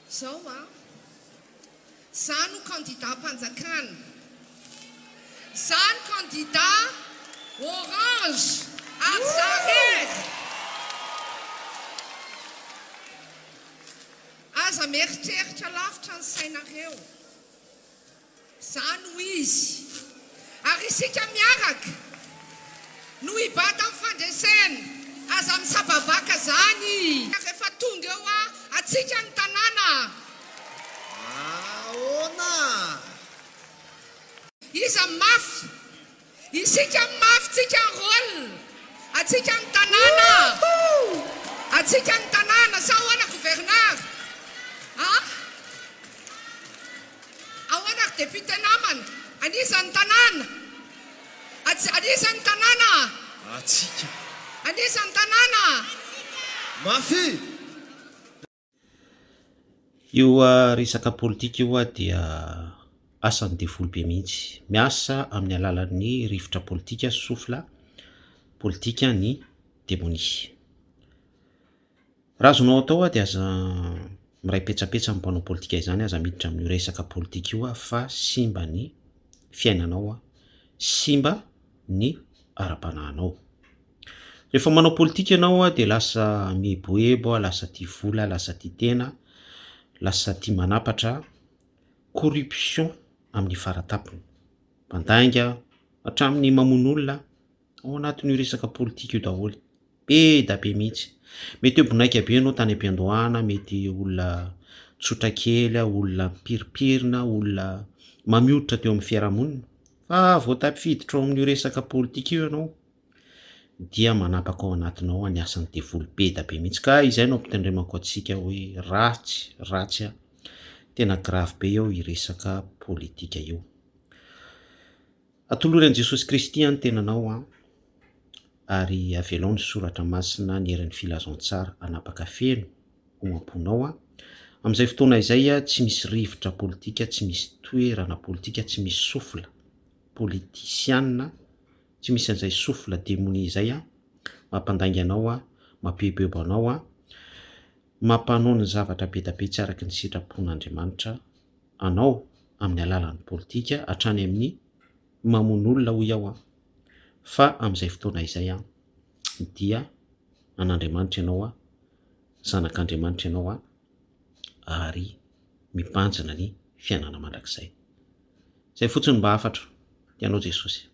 Zao a! Za no kandidam-panjakana. Za no kandida orange ary za rery. Aza mieritreritra lavitra ny sainareo. Za no izy. Ary isika miaraka no hibata ny fandresena. Aza misababaka zany. Rehefa tonga eo a, atsika ny tanàna. Ahoana? Iza ny mafy? Isika ny mafy tsika ny rôle. Atsika ny tanàna. Atsika ny tanàna. Sa ahoana gouverneur? A? Ahoana ry député namana? An'iza ny tanàna? Ats, an'iza ny tanàna? Atsika. An'iza ny tanàna? Mafy! Io resaka politika io dia asan'ny devoly be mihitsy. Miasa amin'ny alalan'ny rivotra politika, souffle politika ny demonia. Raha azonao atao dia aza miray petsapetsa amin'ny mpanao politika izany, aza miditra amin'io resaka politika io fa simba ny fiainanao, simba ny ara-panahinao. Rehefa manao politika ianao dia lasa mieboebo, lasa tia vola, lasa tia tena, lasa tia manapatra, corruption amin'ny faratapony, mpandainga, hatramin'ny mamono olona ao anatin'io resaka politika io daholo, be da be mihitsy. Mety hoe bonaika be ianao tany am-piandohana, mety olona tsotra kely, olona mipirimpirina, olona mamiotra teo amin'ny fiarahamonina, fa vao tafiditra ao amin'io resaka politika io ianao dia manapaka ao anatinao ny asan'ny devoly be da be mihitsy ka izay no ampitandremako antsika hoe ratsy ratsy a, tena grave be eo io resaka politika io. Atolory an'i Jesosy Kristy ny tenanao an, ary avelao ny soratra masina ny herin'ny filazantsara hanapaka feno ao am-ponao an. Amin'izay fotoana izay tsy misy rivotra politika, tsy misy toerana politika, tsy misy souffle politisiana, Tsy misy an'izay souffle demonia izay an, mampandainga anao an, mampieboebo anao an, mampanao ny zavatra be da be tsy araky ny sitrapon'Andriamanitra anao amin'ny alalan'ny politika hatrany amin'ny mamono olona hoy aho an, fa amin'izay fotoana izay an, dia an'Andriamanitra ianao an, zanak'Andriamanitra ianao an, ary mibanjina ny fiainana mandrakizay. Izay fotsiny mba hafatro. Tianao Jesosy.